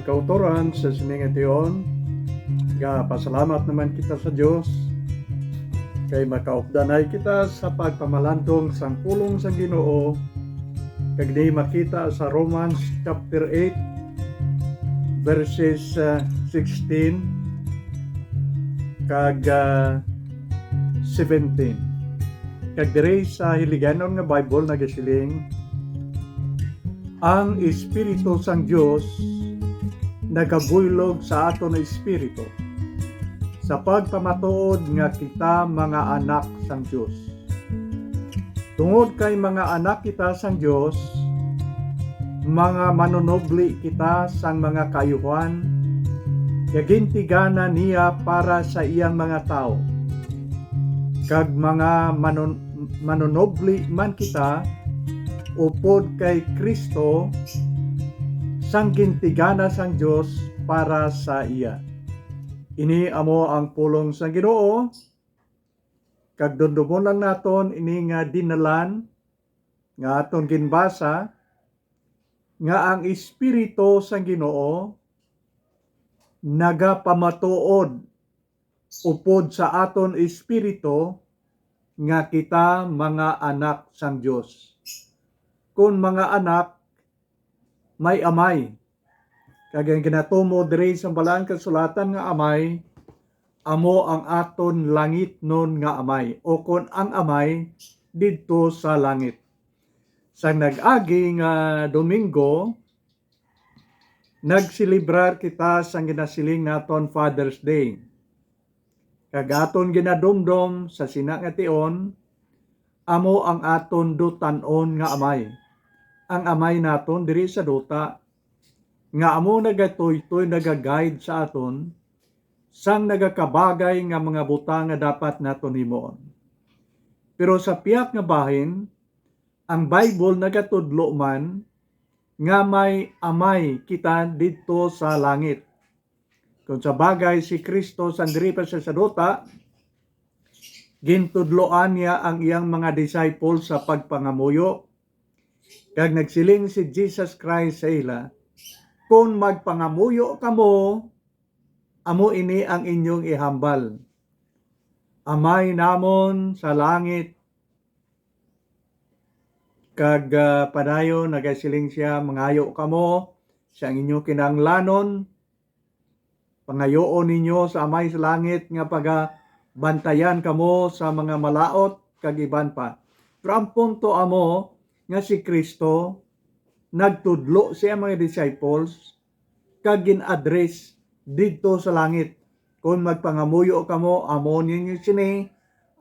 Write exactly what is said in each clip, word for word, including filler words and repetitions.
Kautoran sa sini nga tion, gapasalamat naman kita sa Dios kay makaupdanay kita sa pagpamalandong sang pulong sang Ginoo, kag di makita sa Romans chapter eight, verses, ah, sixteen kag, ah, seventeen. Kag diri sa Hiligaynon nga Bible nagasiling, "Ang Espiritu sang Dios nagabuylog sa aton espiritu sa pagpamatuod nga kita mga anak sang Dios." Tungod kay mga anak kita sang Dios, mga manunobli kita sang mga kaayuhan nga gintigana niya para sa iyang mga tawo, kag mga manun-, manunobli man kita upod kay Cristo sang gintigana sang Dios para sa iya. Ini amo ang pulong sang Ginoo, kag dumdumon lang naton ini nga dinalan nga aton ginbasa, nga ang Espiritu sang Ginoo nagapamatuod upod sa aton espiritu nga kita mga anak sang Dios. Kon mga anak, may Amay. Kag ang ginatumo diri sa Balaan Kasulatan nga Amay, amo ang aton langitnon nga Amay, o kon ang Amay didto sa langit. Sang nag-agi nga Domingo, nagselebrar kita sang ginasiling naton Father's Day. Kag aton ginadumdom sa sina nga tion, amo ang aton dutan-on nga Amay, ang Amay naton diri sa duta, nga amo nagatuytoy, nagaguide sa aton sang nagakabagay nga mga butang nga dapat naton himuon. Pero sa pihak nga bahin, ang Bible nagatudlo man nga may Amay kita didto sa langit. Kung sa bagay, si Cristo, sang diri pa siya sa duta, gintudloan niya ang iyang mga disciples sa pagpangamuyo, kag nagsiling si Jesus Christ sa ila, "Kon magpangamuyo kamo, amo ini ang inyong ihambal: Amay namon sa langit," kag, ah, padayon nagasiling siya, "Mangayo kamo sa inyo kinahanglanon, pangayuon ninyo sa Amay sa langit nga pagabantayan kamo sa mga malaut," kag iban pa. Pero ang punto amo nga si Cristo nagtudlo sa iyang mga disciples kag gin-address didto sa langit. "Kon magpangamuyo kamo, amo ninyo sini: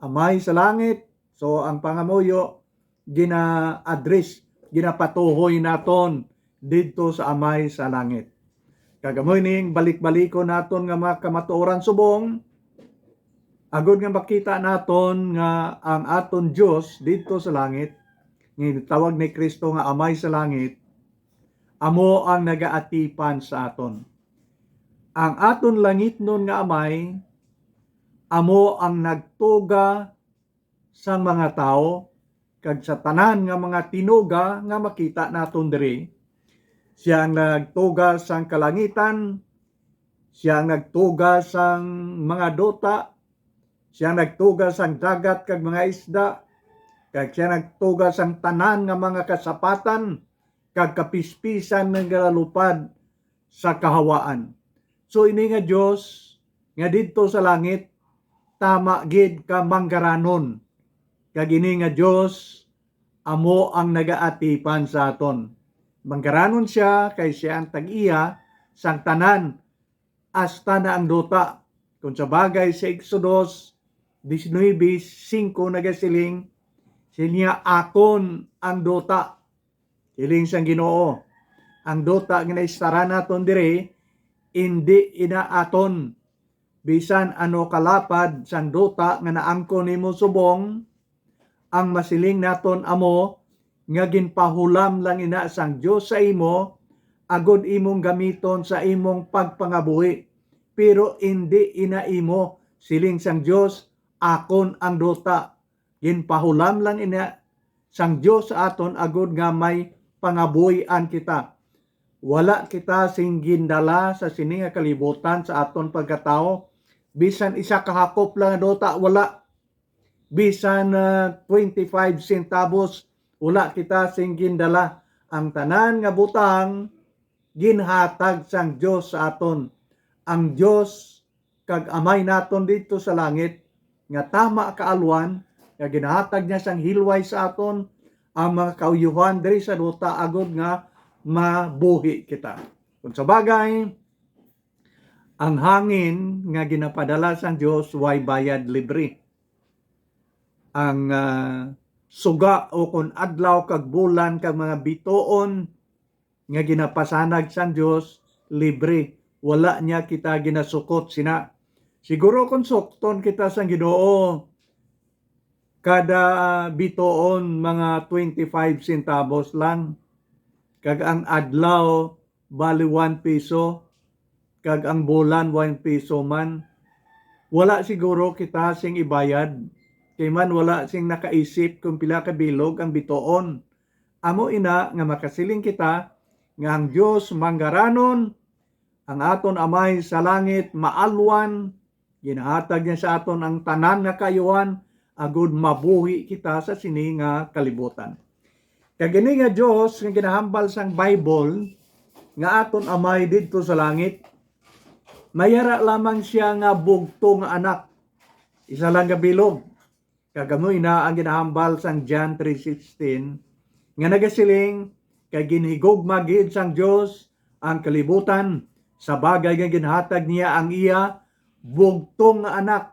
Amay sa langit." So, ang pangamuyo gina-address, ginapatuhoy naton didto sa Amay sa langit. Kag amo ining balik-balikon naton nga mga kamatuoran subong, agod nga makita naton nga ang aton Dios didto sa langit, nga ginatawag ni Cristo nga Amay sa langit, amo ang nagaatipan sa aton. Ang aton langitnon nga Amay amo ang nagtuga sang mga tawo, kag sa tanan nga mga tinuga nga makita naton diri. Sia ang nagtuga sang kalangitan, sia ang nagtuga sang mga duta, sia ang nagtuga sang dagat kag mga isda, kag sia nagtuga sang tanan nga mga kasapatan kag kapispisan nga nagalupad sa kahawaan. So, ini nga Dios nga didto sa langit, tama gid ka manggaranon. Kag ini nga Dios amo ang nagaatipan sa aton. Manggaranon sia kay sia ang tag-iya sang tanan, hasta na ang duta. Kung sa bagay, sa Exodus diecinuebe cinco nagasiling, siling niya, "Akon ang duta," siling sang Ginoo. Ang duta nga naistara naton diri, indi ina aton. Bisan ano kalapad sang duta nga naangkon nimo subong, ang masiling naton amo nga ginpahulam lang ina sang Dios sa imo, agod imong gamiton sa imong pagpangabuhi, pero indi ina imo. Siling sang Dios, "Akon ang duta." Ginpahulam lang ina sang Dios sa aton agod nga may pangabuhian kita. Wala kita sing gindala sa sini nga kalibutan sa aton pagkatawo. Bisan isa ka hakop lang nga duta, wala. Bisan, ah, twenty-five centavos, wala kita sing gindala. Ang tanan nga butang ginhatag sang Dios sa aton. Ang Dios kag Amay naton didto sa langit, nga tama kaalwan, nga ginahatag niya sang hilway sa aton ang mga kauyuhan diri sa duta, agod nga mabuhi kita. Kung sa bagay, ang hangin nga ginapadala sang Dios way bayad, libre. Ang, ah, suga o kon adlaw kag bulan kag mga bituon nga ginapasanag sang Dios, libre. Wala niya kita ginasukot sina. Siguro kung sukton kita sang Ginoo, kada bituon mga twenty-five centavos lang, kag ang adlaw bali one piso, kag ang bulan one piso man. Wala siguro kita sing ibayad, kay man wala sing nakaisip kung pila ka bilog ang bituon. Amo ina nga makasiling kita nga ang Dios manggaranon, ang aton Amay sa langit maalwan, ginahatag niya sa aton ang tanan nga kaayuhan, agud mabuhi kita sa sini nga kalibutan. Kag ini nga Dios nga ginahambal sang Bible, nga aton Amay didto sa langit, may ara lamang siya nga bugtong nga anak, isa lang ka bilog. Kag amo ina ang ginahambal sang John three sixteen, nga nagasiling, "Kay ginhigugma gid sang Dios ang kalibutan, sa bagay nga ginhatag niya ang iya bugtong nga Anak."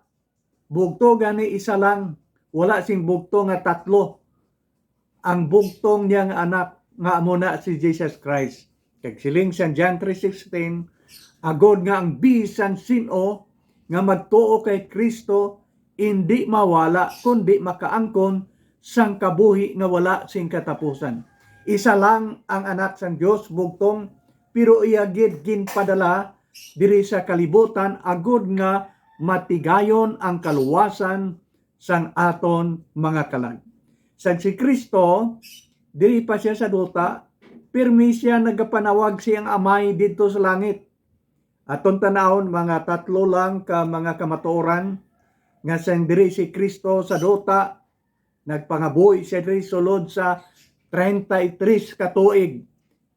Bugtong gani isa lang, wala sing bugtong nga tatlo. Ang bugtong niya nga Anak, nga amo na si Jesus Christ. Kag siling sang John three sixteen, agod nga ang bisan sin-o nga magtuo kay Cristo indi mawala, kundi makaangkon sang kabuhi nga wala sing katapusan. Isa lang ang Anak sang Dios, bugtong, pero iya gid ginpadala diri sa kalibutan agud nga matigayon ang kaluwasan sang aton mga kalag. Sang si Cristo, diri pa siya sa duta, pirmi siya nagapanawag sa iyang Amay didto sa langit. Aton tan-awon mga tatlo lang ka mga kamatuoran nga sang diri si Cristo sa duta, nagpangabuhi siya diri sulod sa treinta y tres ka tuig,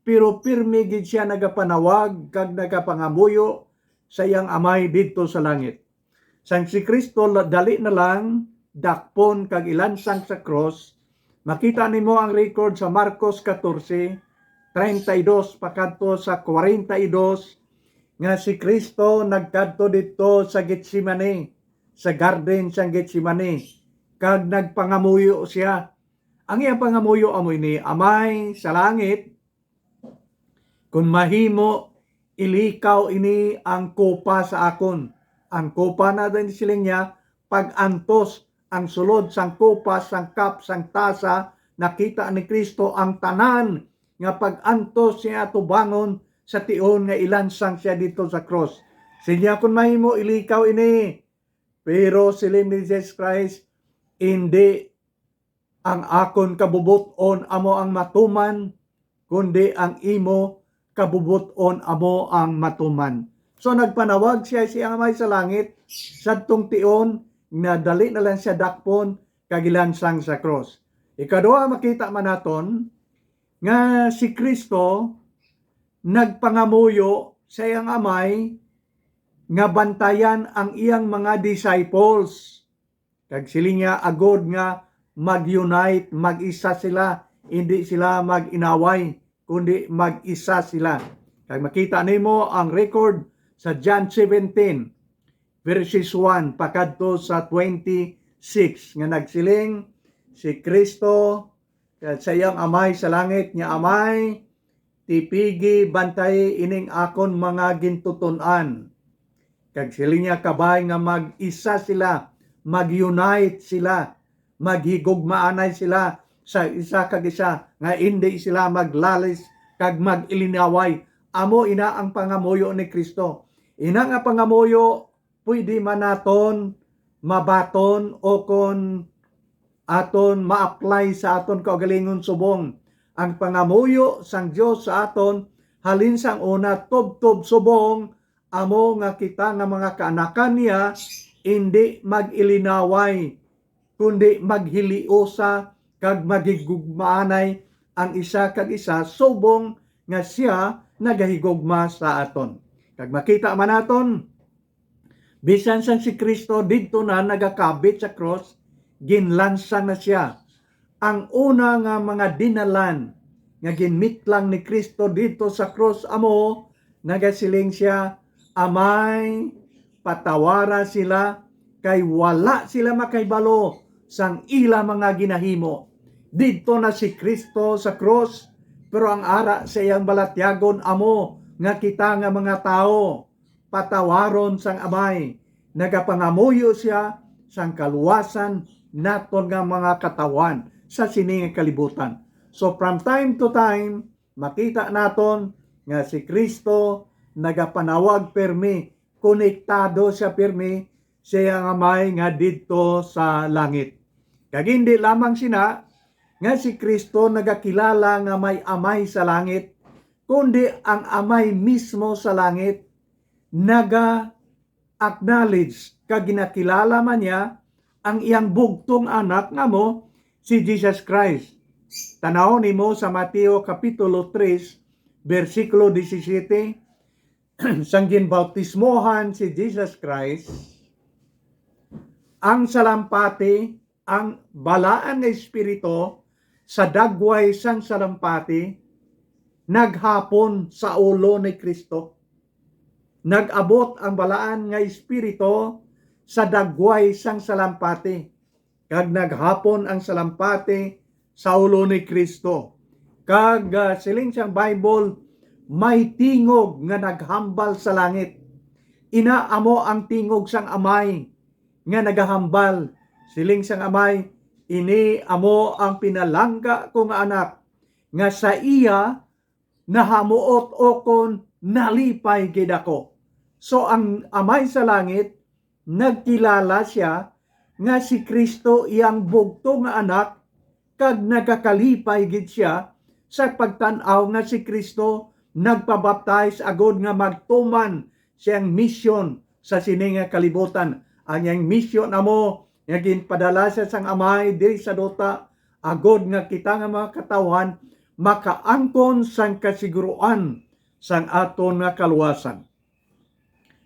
pero pirmi gid siya nagapanawag kag nagapangamuyo sa iyang Amay didto sa langit. Sang si Cristo la-, dali na lang dakpon kag ilansang sa krus, makita nimo ang record sa Marcos catorce, treinta y dos pakadto sa cuarenta y dos, nga si Cristo nagkadto didto sa Getsemani, sa garden sang Getsemani, kag nagpangamuyo siya. Ang iyang pangamuyo amo ini, "Amay sa langit, kon mahimo, ilikaw ini ang kopa sa akon." Ang kopa na din siling niya, pag-antos, ang sulod sang kopa, sang cup, sang tasa, nakita ni Cristo ang tanan nga pag-antos niya atubangon sa tion nga ilansang siya didto sa krus. Sinya, "Kon mahimo, ilikaw ini." Pero siling ni Jesus Christ, "Indi ang akon kabubot-on amo ang matuman, kundi ang imo kabubot-on amo ang matuman." So, nagpanawag siya sa iyang Amay sa langit, sadtong tion nga dali na lang siya dakpon kag ilansang sa krus. Ikaduha, makita man naton nga si Cristo nagpangamuyo sa iyang Amay nga bantayan ang iyang mga disciples. Kag siling niya, agod nga mag-unite, mag-isa sila, hindi sila mag-inaway, kundi mag-isa sila. Kag makita nimo ang record sa John seventeen, verses one pakadto sa twenty-six, nga nagsiling si Cristo sa iyang Amay sa langit nga, "Amay, tipigi, bantayi ining akon mga gintuton-an." Kag siling niya, kabay nga mag-isa sila, mag-unite sila, maghigugmaanay sila sa isa kag isa, nga indi sila maglalis kag mag-ilinaway. Amo ina ang pangamuyo ni Cristo. Ina nga pangamuyo pwede man naton mabaton o kon aton ma-apply sa aton kaugalingon subong. Ang pangamuyo sang Dios sa aton halin sang una tubtob subong, amo nga kita nga mga kaanakan niya, indi mag-ilinaway, kundi maghiliosa kag maghigugmaanay ang isa kag isa, subong nga siya nagahigugma sa aton. Kag makita man naton, bisan sang si Cristo didto na nagakabit sa krus, ginlansang na sia. Ang una nga mga dinalan nga ginmitlang ni Cristo didto sa krus amo, nagasiling sia, "Amay, patawara sila, kay wala sila makahibalo sang ila mga ginahimo." Didto na si Cristo sa krus, pero ang ara sa iyang balatyagon amo nga kita nga mga tawo patawaron sang Amay. Nagapangamuyo sia sang kaluwasan naton nga mga katawhan sa sini nga kalibutan. So, from time to time, makita naton nga si Cristo nagapanawag pirmi, konektado sia pirmi sa iyang Amay nga didto sa langit. Kag hindi lamang sina nga si Cristo nagakilala nga may Amay sa langit, kundi ang Amay mismo sa langit naga-acknowledge kag ginakilala man niya ang iyang bugtong Anak nga amo si Jesus Christ. Tan-awon nimo sa Mateo Kapitulo three, bersikulo disisiyete, sang ginbautismohan si Jesus Christ, ang salampati, ang balaan nga espiritu sa dagway sang salampati naghapon sa ulo ni Cristo. Nag-abot ang balaan nga espiritu sa dagway sang salampati, kag naghapon ang salampati sa ulo ni Cristo. Kag, ah, siling sang Bible, may tingog nga naghambal sa langit. Ina amo ang tingog sang Amay nga nagahambal. Siling sang Amay, "Ini amo ang pinalangga ko nga Anak, nga sa iya nahamuot ukon nalipay gid ako." So, ang Amay sa langit, nagkilala sia nga si Cristo iyang bugtong nga Anak, kag nagakalipay gid sia sa pagtan-aw nga si Cristo nagpabaptize agud nga magtuman siyang misyon sa sini nga kalibutan. Ang iyang misyon amo nga ginpadala siya sang Amay diri sa duta, agud nga kita nga mga katawhan makaangkon sang kasiguruan sang aton nga kaluwasan.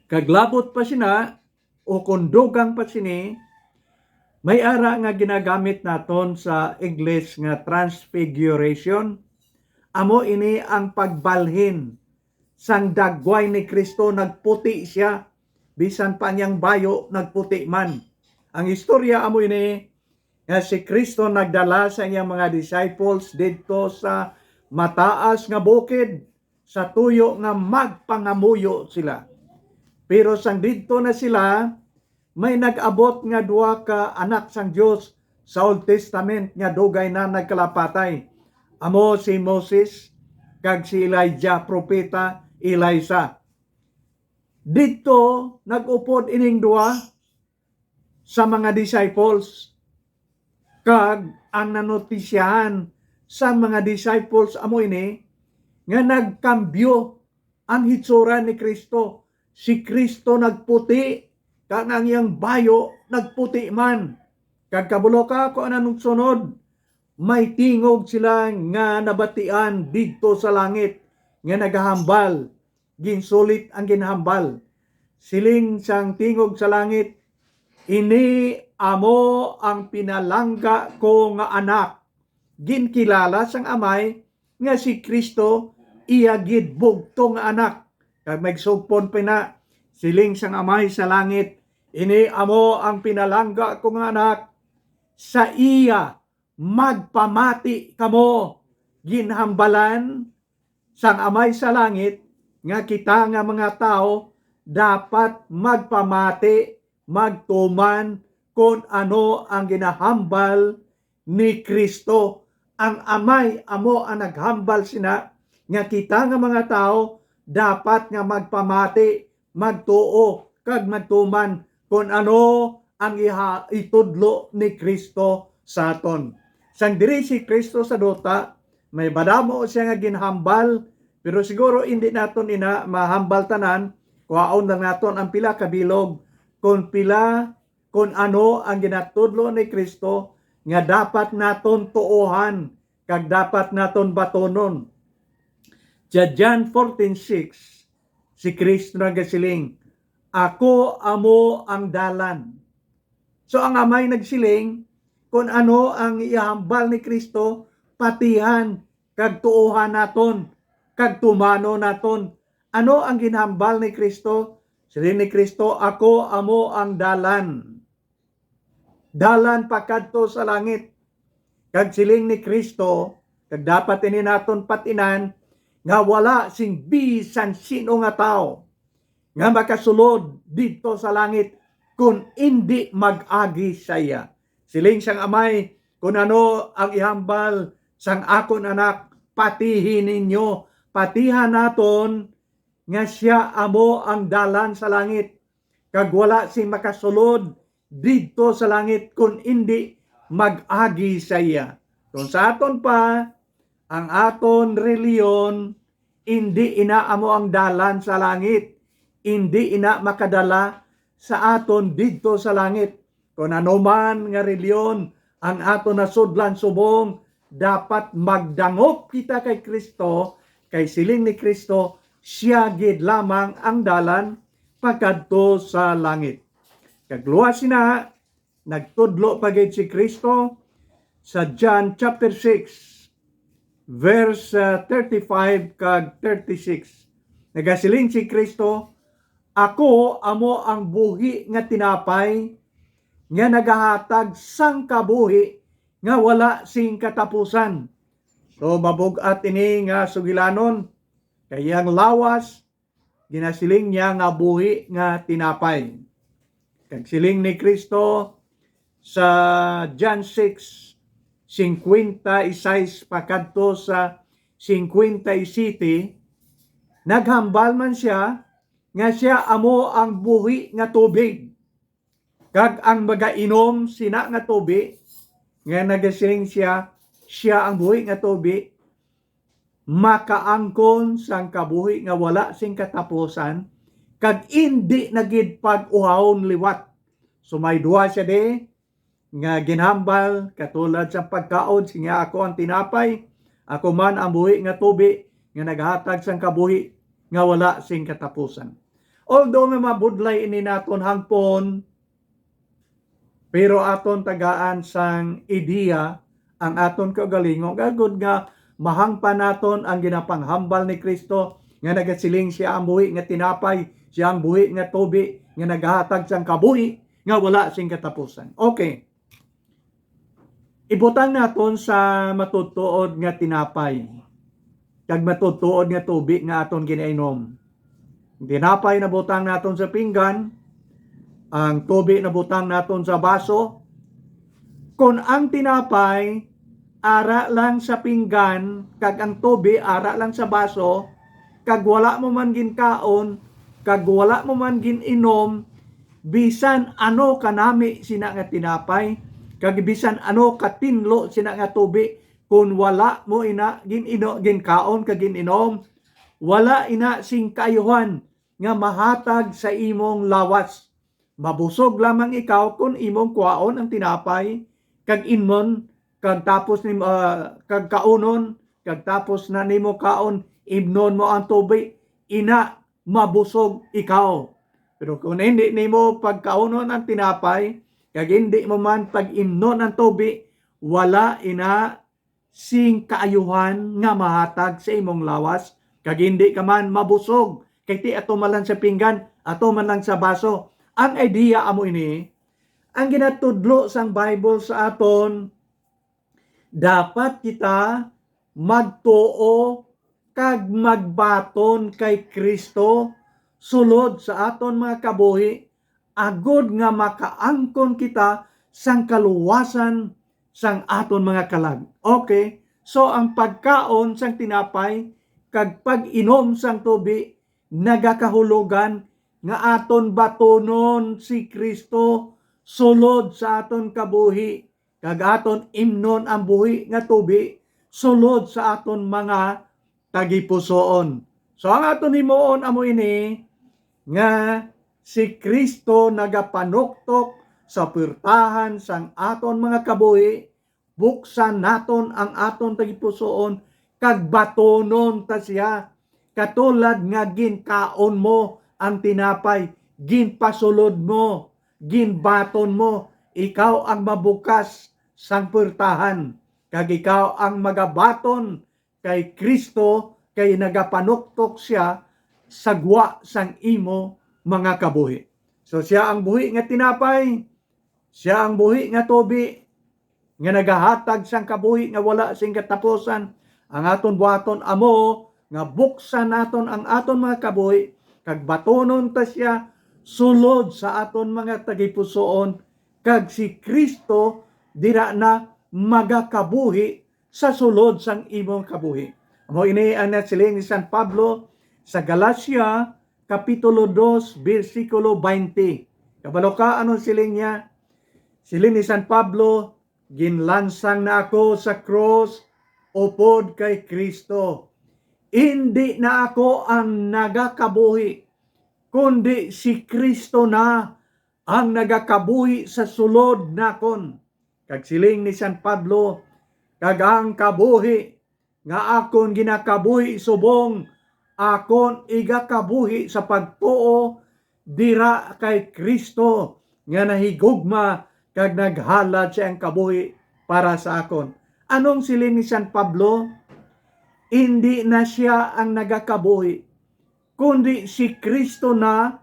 Kag labot pa sina, o kon dugang pa sini, may ara nga ginagamit naton sa English nga transfiguration. Amo ini ang pagbalhin sang dagway ni Cristo, nagputi sia, bisan pa ang iyang bayo nagputi man. Ang istorya amo ini nga si Cristo nagdala sa iyang mga disciples didto sa mataas nga bukid, sa tuyo nga magpangamuyo sila. Pero sang didto na sila, may nag-abot nga duha ka anak sang Dios sa Old Testament nga dugay na nagkalapatay, amo si Moses kag si Elijah, propeta Elisa. Didto nag-upod ining duha sa mga disciples. Kag ang nanotisyahan sa mga disciples amo ini, nga nagkambyo ang hitsura ni Cristo. Si Cristo nagputi, kag ang iyang bayo nagputi man. Kag kabuloka ko anang sunod, may tingog sila nga nabatian didto sa langit nga nagahambal, ginsulit ang ginhambal. Siling sang tingog sa langit, "Ini amo ang pinalangga ko nga Anak." Ginkilala sang Amay nga si Cristo iya gid bugtong nga Anak. Kag may sugpon pa na, siling sang Amay sa langit, "Ini amo ang pinalangga ko nga Anak, sa iya magpamati kamo." Ginhambalan sang Amay sa langit nga kita nga mga tawo dapat magpamati, magtuman kon ano ang ginahambal ni Cristo. Ang Amay amo ang naghambal sina nga kita nga mga tawo dapat nga magpamati, magtuo, kag magtuman kon ano ang iha-, itudlo ni Cristo sa aton. Sang diri si Cristo sa duta, may madamo siya nga ginhambal, Pero siguro hindi naton ina mahambal tanan, kuhaon lang naton ang pila ka bilog kung pila, kung ano ang ginatudlo ni Kristo nga dapat naton tuohan kag dapat naton batonon. Sa John fourteen six, si Kristo nagasiling, "Ako amo ang dalan." So ang Amay nagsiling, kung ano ang ihambal ni Kristo, patihan kag tuohan naton, kag tumano naton. Ano ang ginhambal ni Kristo? Siling ni Kristo, "Ako amo ang dalan. Dalan pakadto sa langit." Kag siling ni Kristo, kag dapat ini naton patinan, nga wala sing bisan sino nga tawo nga makasulod didto sa langit kun indi mag-agi sa iya. Siling sang Amay, "Kun ano ang ihambal sang akon Anak, patihi ninyo, patihan naton nga sia amo ang dalan sa langit, kag wala sing makasulod didto sa langit kun indi mag-agi sa iya." Kung sa aton pa, ang aton reliyon, indi ina amo ang dalan sa langit, indi ina makadala sa aton didto sa langit. Kung ano man nga reliyon ang aton nasudlan subong, dapat magdangop kita kay Kristo, kay siling ni Kristo, sia gid lamang ang dalan pakadto sa langit. Kag luwas sina, nagtudlo pa gid si Kristo sa John chapter six, verse, ah, thirty-five kag thirty-six. Nagasiling si Kristo, "Ako amo ang buhi nga tinapay nga nagahatag sang kabuhi nga wala sing katapusan." So, mabug-at ini nga sugilanon, kay ang lawas ginasiling niya nga buhi nga tinapay. Kag siling ni Kristo sa John six, cincuenta y seis pakadto sa cincuenta y siete, naghambal man sia nga sia amo ang buhi nga tubig. Kag ang magainom sina nga tubi, nga nagasiling sia, "Sia ang buhi nga tubi," makaangkon sang kabuhi nga wala sing katapusan, kag indi na gid pag-uhawon liwat. So may duha sia di nga ginhambal, katulad sa pagkaon, siya, "Ako ang tinapay, ako man ang buhi nga tubi nga naghatag sang kabuhi nga wala sing katapusan." Although nga mabudlay ini naton hangpon, pero aton tagaan sang ideya ang aton kaugalingon, agod nga mahangpan naton ang ginapanghambal ni Cristo nga nagasiling, "Sia ang buhi nga tinapay, sia ang buhi nga tubi nga nagahatag sang kabuhi nga wala sing katapusan." Okay. Ibutang naton sa matutuod nga tinapay kag matutuod nga tubi nga aton ginainom. Ang tinapay nabutang naton sa pinggan, ang tubi nabutang naton sa baso. Kon ang tinapay ara lang sa pinggan kag ang tubi ara lang sa baso, kag wala mo man ginkaon, kag wala mo man gin-inom, bisan ano kanami sina nga tinapay, kag bisan ano katinlo sina nga tubi, kun wala mo ina gin-ino-, ginkaon kag gin-inom, wala ina sing kaayuhan nga mahatag sa imong lawas. Mabusog lamang ikaw kon imong kuhaon ang tinapay, kag imnon, kag tapos nimo, ah, kag kaunon, kag tapos na nimo kaon, imnon mo ang tubi, ina mabusog ikaw. Pero kung hindi nimo pagkaunon ang tinapay, kag hindi mo man pag-imnon ang tubi, wala ina sing kaayuhan nga mahatag sa imong lawas, kag hindi ka man mabusog, kay ti ato man lang sa pinggan, ato man lang sa baso. Ang idea amo ini, ang ginatudlo sang Bible sa aton, dapat kita magtuo kag magbaton kay Cristo sulod sa aton mga kabuhi, agod nga makaangkon kita sang kaluwasan sang aton mga kalag. Okay, so ang pagkaon sang tinapay kag pag-inom sang tubi nagakahulogan nga aton batonon si Cristo sulod sa aton kabuhi, kag aton imnon ang buhi nga tubi sulod sa aton mga tagipusoon. So, ang aton himuon amo ini, nga si Cristo nagapanuktok sa puwertahan sang aton mga kabuhi. Buksan naton ang aton tagipusoon kag batonon ta siya. Katulad nga ginkaon mo ang tinapay, ginpasulod mo, ginbaton mo, ikaw ang mabukas sang puwertahan, kag ikaw ang magabaton kay Cristo, kay nagapanuktok sia sa gwa sang imo mga kabuhi. So, sia ang buhi nga tinapay, sia ang buhi nga tubi, nga nagahatag sang kabuhi nga wala sing katapusan. Ang aton buhaton amo nga buksan naton ang aton mga kabuhi, kag batonon ta sia sulod sa aton mga tagipusoon, kag si Cristo dira na magakabuhi sa sulod sang imong kabuhi. Amo ini ang nasiling ni San Pablo sa Galacia, Kapitulo dos, bersikulo twenty. Kabalo ka anong siling niya? Siling ni San Pablo, "Ginlansang na ako sa krus upod kay Cristo. Indi na ako ang nagakabuhi, kundi si Cristo na ang nagakabuhi sa sulod nakon." Kag siling ni San Pablo, "Kag ang kabuhi nga akon ginakabuhi subong akon igakabuhi sa pagtuo dira kay Cristo nga nahigugma kag naghalad sa iyang kabuhi para sa akon." Anong siling ni San Pablo? Indi na sia ang nagakabuhi, kundi si Cristo na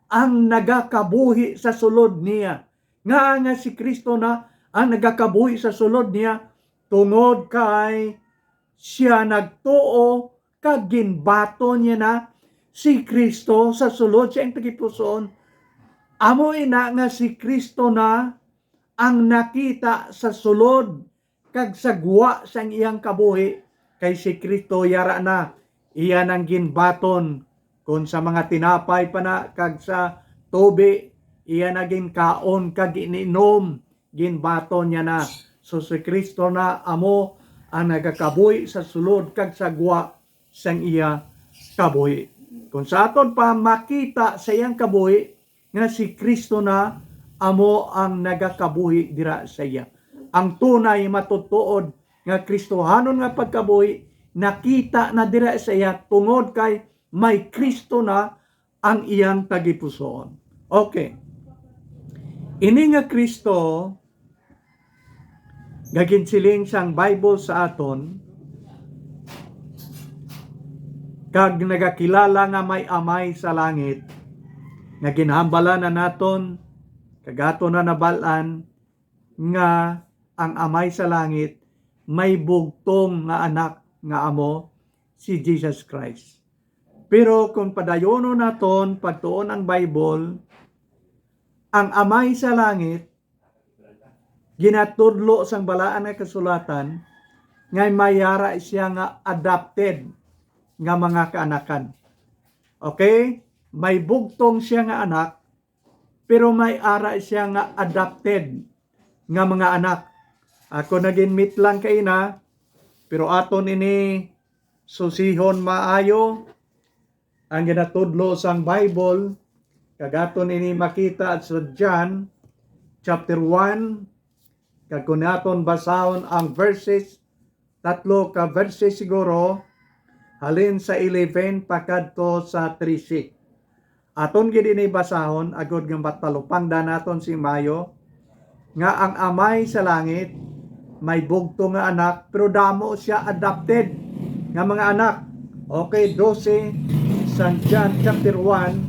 ang nagakabuhi sa sulod niya. Nga, nga si Cristo na ang nagakabuhi sa sulod niya, tungod kay sia nagtuo kag ginbaton niya na si Cristo sa sulod sa iyang tagipusoon. Amo ina nga si Cristo na ang nakita sa sulod kag sa gwa sang iyang kabuhi, kay si Cristo yara na iya nang ginbaton, kon sa mga tinapay pa na kag sa tubi iya na ginkaon kag gininom, ginbaton niya na. So, si Cristo na amo ang nagakabuhi sa sulod kag sa gwa sang iya kabuhi. Kung sa aton pa makita sa iyang kabuhi nga si Cristo na amo ang nagakabuhi dira sa iya, ang tunay matutuod nga Kristohanon nga pagkabuhi nakita na dira sa iya, tungod kay may Cristo na ang iyang tagipusoon. Okay. Ini nga Cristo nga ginsiling sang Bible sa aton, kag nagakilala nga may Amay sa langit, nga ginhambalan na naton, kag aton na nabal-an nga ang Amay sa langit may bugtong nga anak nga amo si Jesus Christ. Pero kung padayonon naton pagtuon ang Bible, ang Amay sa langit ginatudlo sang Balaan nga Kasulatan nga may yara siya nga adopted nga mga kaanakan. Okay? May bugtong siya nga anak, pero may ara siya nga adopted nga mga anak. Ako na ginmitlang kaina, pero aton ini susihon maayo ang ginatudlo sang Bible, kag aton ini makita sa John chapter one, kag kung aton basahon ang verses, tatlo ka verses siguro, halin sa eleven pakadto sa trese. Aton gid ini basahon agod nga matalupangdan naton sing maayo nga ang Amay sa langit may bugtong nga anak, pero damo sia adopted nga mga anak. Okay, dose sang John chapter one,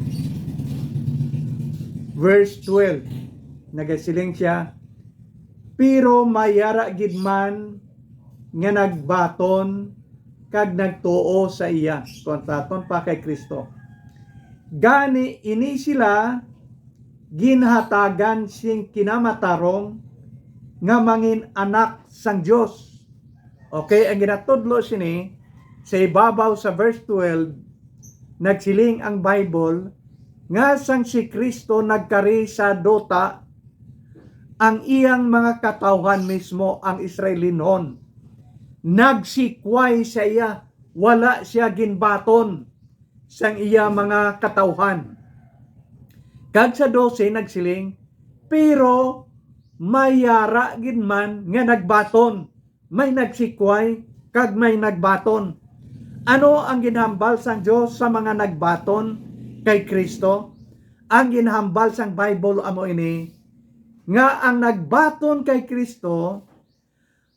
verse twelve. Nagasiling sia, "Pero may yara gid man nga nagbaton kag nagtuo sa iya," tuon taton pa kay Cristo. "Gani ini sila ginhatagan sing kinamatarong nga mangin-anak sang Dios." Okay, ang ginatudlo sini, sa ibabaw sa verse twelve, nagsiling ang Bible nga sang si Cristo nagkari sa duta, ang iyang mga katawhan mismo, ang Israelinon, nagsikway sa iya. wala sia ginbaton sang iya mga katawhan. Kag sa dose nagsiling, "Pero may yara gid man nga nagbaton, may nagsikway, kag may nagbaton." Ano ang ginhambal sang Dios sa mga nagbaton kay Kristo? Ang ginhambal sang Bible amo ini, nga ang nagbaton kay Kristo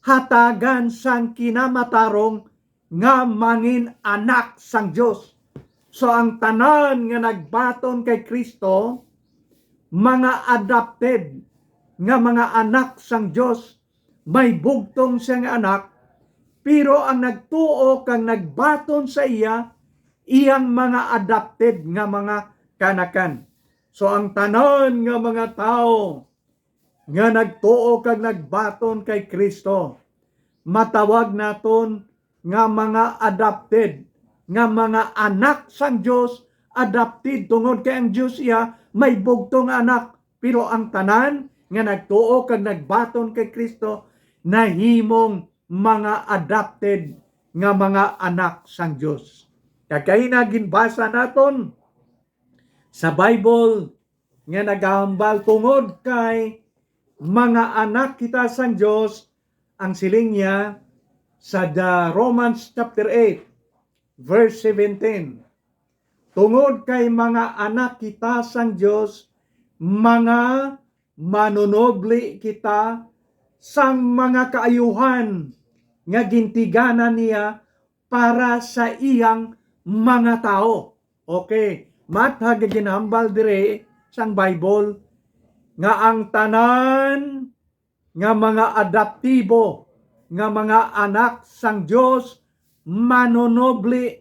hatagan sang kinamatarong nga mangin-anak sang Dios. So, ang tanan nga nagbaton kay Kristo, mga adopted nga mga anak sang Dios, may bugtong siya nga anak, pero ang nagtuo kag nagbaton sa iya, iyang mga adopted nga mga kanakan. So, ang tanan nga mga tawo nga nagtuo kag nagbaton kay Kristo, matawag naton nga mga adopted, nga mga anak sang Dios, adopted tungod kay ang Dios iya may bugtong nga anak, pero ang tanan nga nagtuo kag nagbaton kay Kristo nahimong mga adopted nga mga anak sang Dios. Kag kaina ginbasa naton sa Bible nga nagahambal tungod kay mga anak kita sang Dios, ang siling niya sa the Romans chapter eight, verse seventeen. Tungod kay mga anak kita sang Dios, mga manunobli kita sang mga kaayuhan nga gintiganan niya para sa iyang mga tawo. Okay, matag ginhambal diri sang Bible nga ang tanan nga mga adoptibo nga mga anak sang Dios manunobli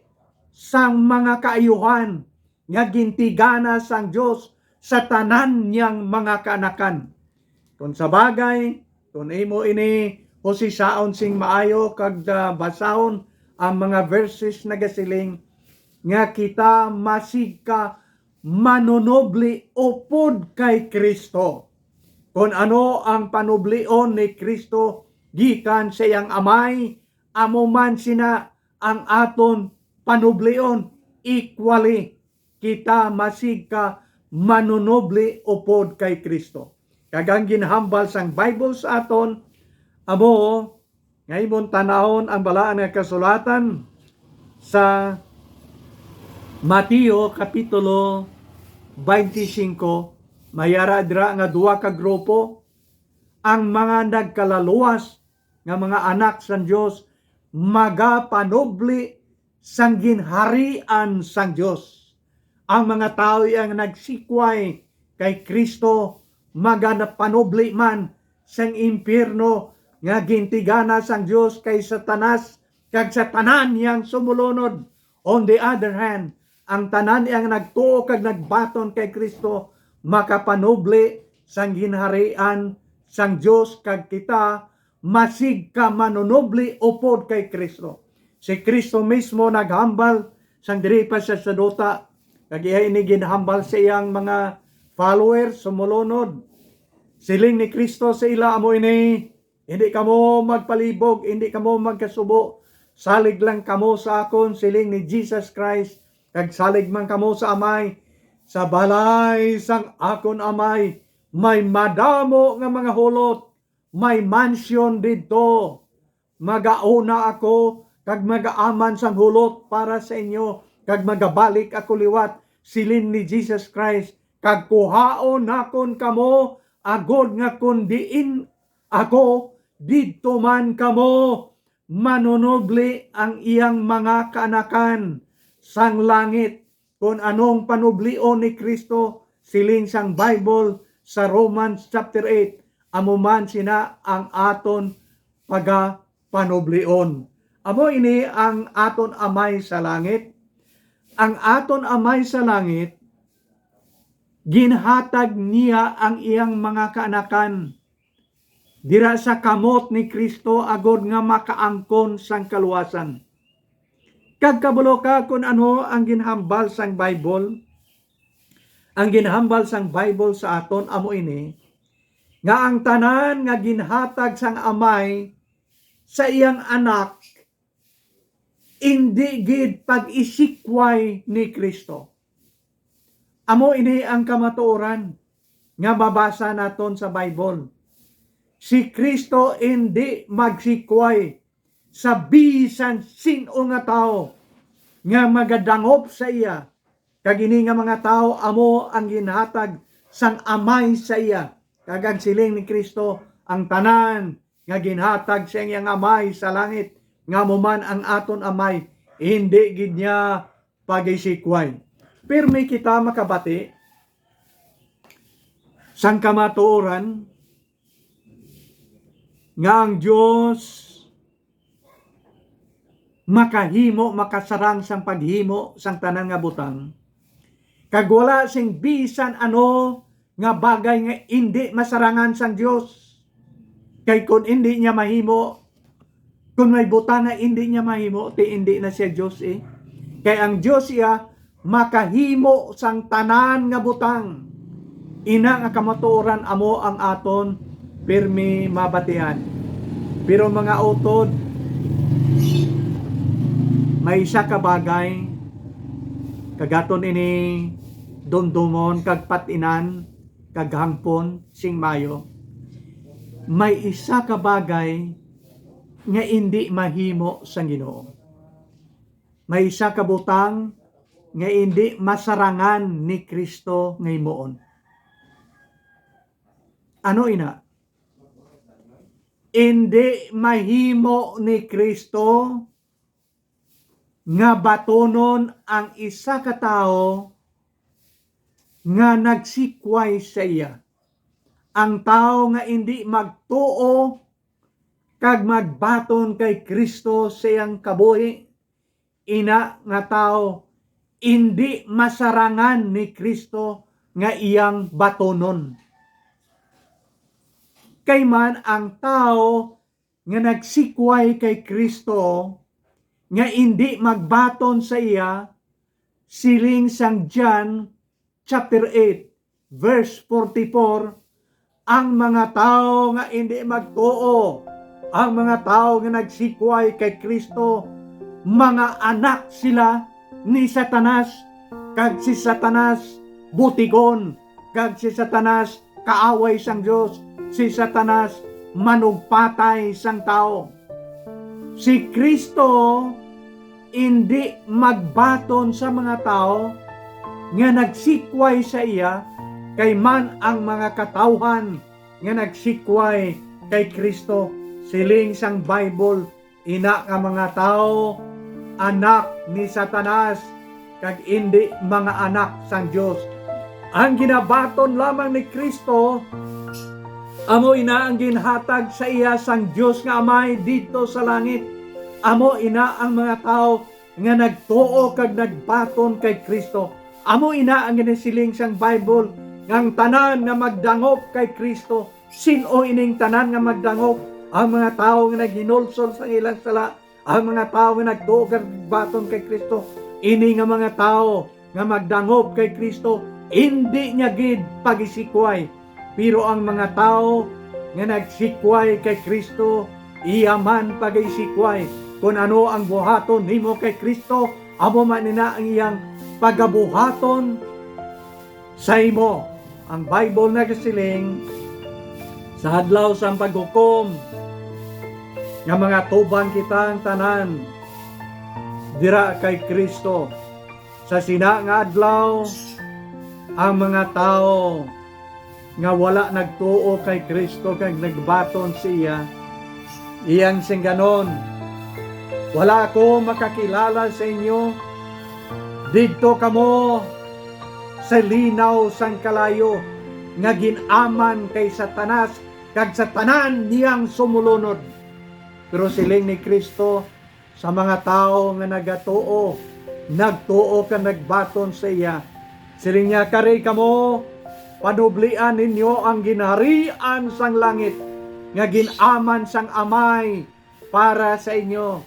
sang mga kaayuhan nga gintigana sang Dios sa tanan niyang mga kaanakan. Kon sa bagay, kon imo ini husisaon sing maayo kag, ah, basahon ang mga verses nagasiling nga kita masigka manunobli upod kay Kristo. Kon ano ang panublion ni Kristo gikan sa iyang Amay, amo man sina ang aton panublion. Equally, kita masigka manunobli upod kay Kristo. Kag ang ginhambal sang Bible sa aton amo nga imong tan-awon ang Balaan nga Kasulatan sa Mateo Kapitulo twenty-five. May ara dira nga duha ka grupo, ang mga nagkalaluwas nga mga anak sang Dios magapanubli sang ginharian sang Dios. Ang mga tawo iya nga nagsikway kay Kristo magapanubli man sang impyerno nga gintigana sang Dios kay Satanas kag sa tanan niyang sumulunod. On the other hand, ang tanan iya nga nagtuo kag nagbaton kay Kristo makapanubli sang ginharian sang Dios, kag kita masigka manunubli upod kay Kristo. Si Kristo mismo naghambal sang diri pa siya sa duta, kag iya ini ginhambal sa iyang mga followers, sumulunod. Siling ni Kristo sa ila amo ini, "Hindi kamo magpalibog, hindi kamo magkasubo. Salig lang kamo sa akon," siling ni Jesus Christ, "kag salig man kamo sa Amay. Sa balay sang akon Amay may madamo nga mga hulot, may mansyon didto. Magauna ako kag magaaman sang hulot para sa inyo, kag magabalik ako liwat," siling ni Jesus Christ, "kag kuhaon nakon kamo, agod nga kon diin ako, didto man kamo." Manunubli ang iyang mga kaanakan sang langit. Kon anong panublion ni Kristo, siling sang Bible sa Romans chapter eight, amo man sina ang aton pagapanublion. Amo ini ang aton Amay sa langit. Ang aton Amay sa langit, ginhatag niya ang iyang mga kaanakan dira sa kamot ni Kristo agod nga makaangkon sang kaluwasan. Kag kabalo ka kon ano ang ginhambal sang Bible? Ang ginhambal sang Bible sa aton amo ini, nga ang tanan nga ginhatag sang Amay sa iyang Anak indi gid pag-isikway ni Kristo. Amo ini ang kamatuoran nga mabasa naton sa Bible. Si Kristo indi magsikway sa bisan sin-o nga tawo nga magadangop sa iya, kag ini nga mga tawo amo ang ginhatag sang Amay sa iya. Kag ang siling ni Kristo, ang tanan nga ginhatag sa iyang Amay sa langit, nga amo man ang aton Amay, hindi gid niya pagisikway. Pirmi kita makabati sang kamatuoran nga ang Dios makahimo, makasarang sang paghimo sang tanan nga butang, kag wala sing bisan ano nga bagay nga indi masarangan sang Dios. Kay kon indi niya mahimo, kon may butang nga indi niya mahimo, ti indi na siya Dios, eh. Kay ang Dios iya makahimo sang tanan nga butang. Ina nga kamatuoran amo ang aton pirmi mabatian. Pero mga utod, may isa ka bagay, kag aton ini dumdumon kag pat-inan kag hangpon sing mayo. May isa ka bagay nga indi mahimo sang Ginoo. May isa ka butang nga indi masarangan ni Kristo nga himuon. Ano ina? Indi mahimo ni Kristo nga batonon ang isa ka tawo nga nagsikway sa iya. Ang tawo nga indi magtuo kag magbaton kay Kristo sa iyang kabuhi, ina nga tawo indi masarangan ni Kristo nga iyang batonon. Kay man ang tawo nga nagsikway kay Kristo nga indi magbaton sa iya, siling sang John chapter eight, verse forty-four, ang mga tawo nga indi magtuo, ang mga tawo nga nagsikway kay Kristo, mga anak sila ni Satanas, kag si Satanas butigon, kag si Satanas kaaway sang Dios, si Satanas manugpatay sang tawo. Si Kristo indi magbaton sa mga tawo nga nagsikway sa iya, kay man ang mga katawhan nga nagsikway kay Kristo, siling sang Bible, ina nga mga tawo, anak ni Satanas, kag indi mga anak sang Dios. Ang ginabaton lamang ni Kristo, amo ina ang ginhatag sa iya sang Dios nga Amay didto sa langit. Amo ina ang mga tawo nga nagtuo kag nagbaton kay Kristo. Amo ina ang ginasiling sang Bible, nga ang tanan nga magdangop kay Kristo. Sin-o ining tanan nga magdangop? Ang mga tawo nga naghinulsol sang ilang sala, ang mga tawo nga nagtuo kag nagbaton kay Kristo. Ini nga mga tawo nga magdangop kay Kristo, indi niya gid pagisikway. Pero ang mga tawo nga nagsikway kay Kristo, iya man pagisikway. Kon ano ang buhaton nimo kay Kristo, amo man ina ang iyang pagabuhaton sa imo. Ang Bible nagasiling, sa adlaw sang paghukom, nga mga tubang kita ang tanan dira kay Kristo. Sa sina nga adlaw, ang mga tawo nga wala nagtuo kay Kristo kag nagbaton sa iya, iyang singganon, "Wala ako makakilala sa inyo. Didto kamo sa linaw sang kalayo nga gin-aman kay Satanas kag sa tanan niyang sumulunod." Pero siling ni Kristo, sa mga tawo nga nagatuo, nagtuo kag nagbaton sa iya, siling niya, "Kari kamo, panublian ninyo ang ginharian sang langit nga gin-aman sang Amay para sa inyo.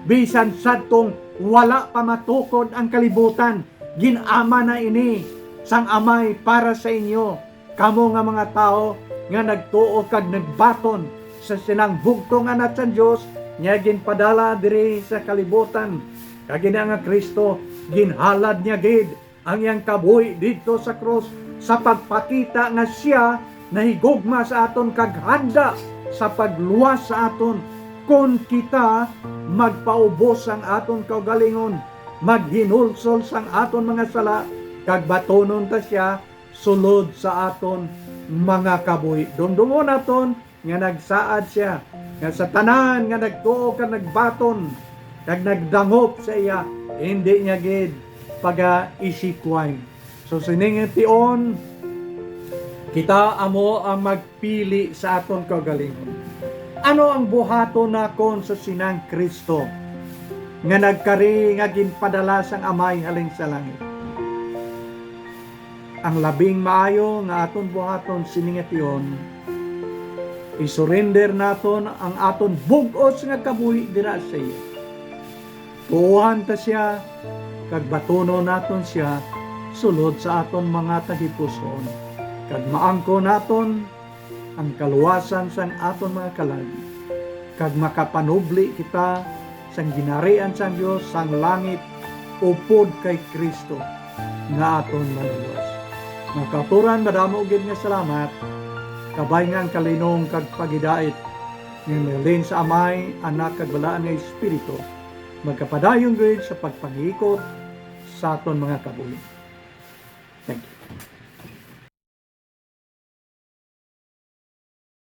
Bisan sadtong wala pa matukod ang kalibutan, gin-aman na ini sang Amay para sa inyo." Kamo nga mga tawo nga nagtuo kag nagbaton sa sinang bugtong Anak sang Dios, niya ginpadala diri sa kalibutan, kag ini nga Cristo, ginhalad niya gid ang iyang kabuhi didto sa krus sa pagpakita nga siya nahigugma sa aton kag handa sa pagluwas sa aton kon kita magpaubos sang aton kaugalingon, maghinulsol sang aton mga sala, kag batunon ta sia sulod sa aton mga kabuhi. Dumdumon naton nga nagsaad sia, nga sa tanan nga nagtuo kag nagbaton kag nagdangop sa iya, hindi niya gid pagaisikway. So, sining tion, kita amo ang magpili sa aton kaugalingon. Ano ang buhaton nakon sa sinang Cristo nga nagkari nga ginpadala sang Amay halin sa langit? Ang labing maayo nga aton buhaton sini nga tion, isurrender naton ang aton bug-os nga kabuhi dira sa iya. Tuohan ta sia, kag batunon naton sia sulod sa aton mga tagipusoon, kag maangkon naton ang kaluwasan sang aton mga kalag, kag makapanubli kita sang ginharian sang Dios sang langit upod kay Cristo nga aton Manluwas. Mga kauturan, madamo gid nga salamat, kabay nga ang kalinong kag paghidait nga halin sa Amay, Anak, kag Balaan nga Espiritu magkapadayon gid sa pagpangikot sa aton mga kabuhi.